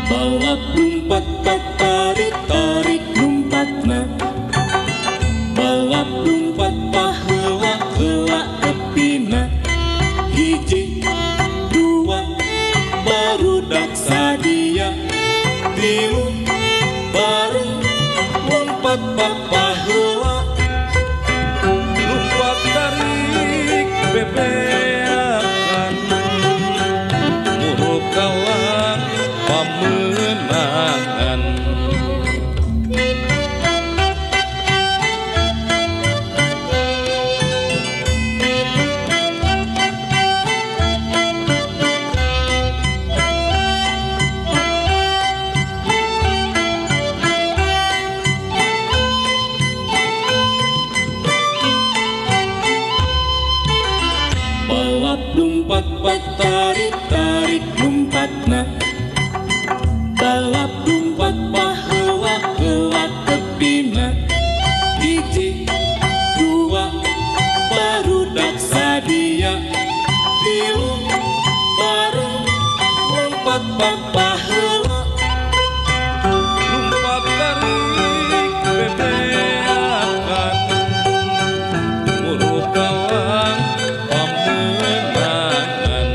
Balap lumpat tarik tarik lumpatna. Balap lumpat paheula heula tepina. Hiji dua barudak sadia. Tilu bareng lompat paheula. Lumpat tarik bebeakan muruk kalang pamenangan. Balap lumpat tarik tarik lumpatna. Balap lumpat paheula heula tepina. Hiji dua barudak sadia. Tilu bareng lompat paheula. Lumpat tarik bebeakan muruk kalang pamenangan.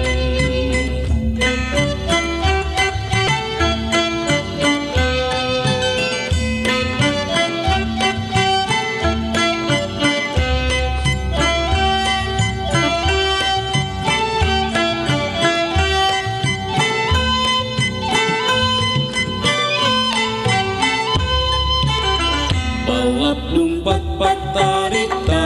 Balap lumpat tarik tarik.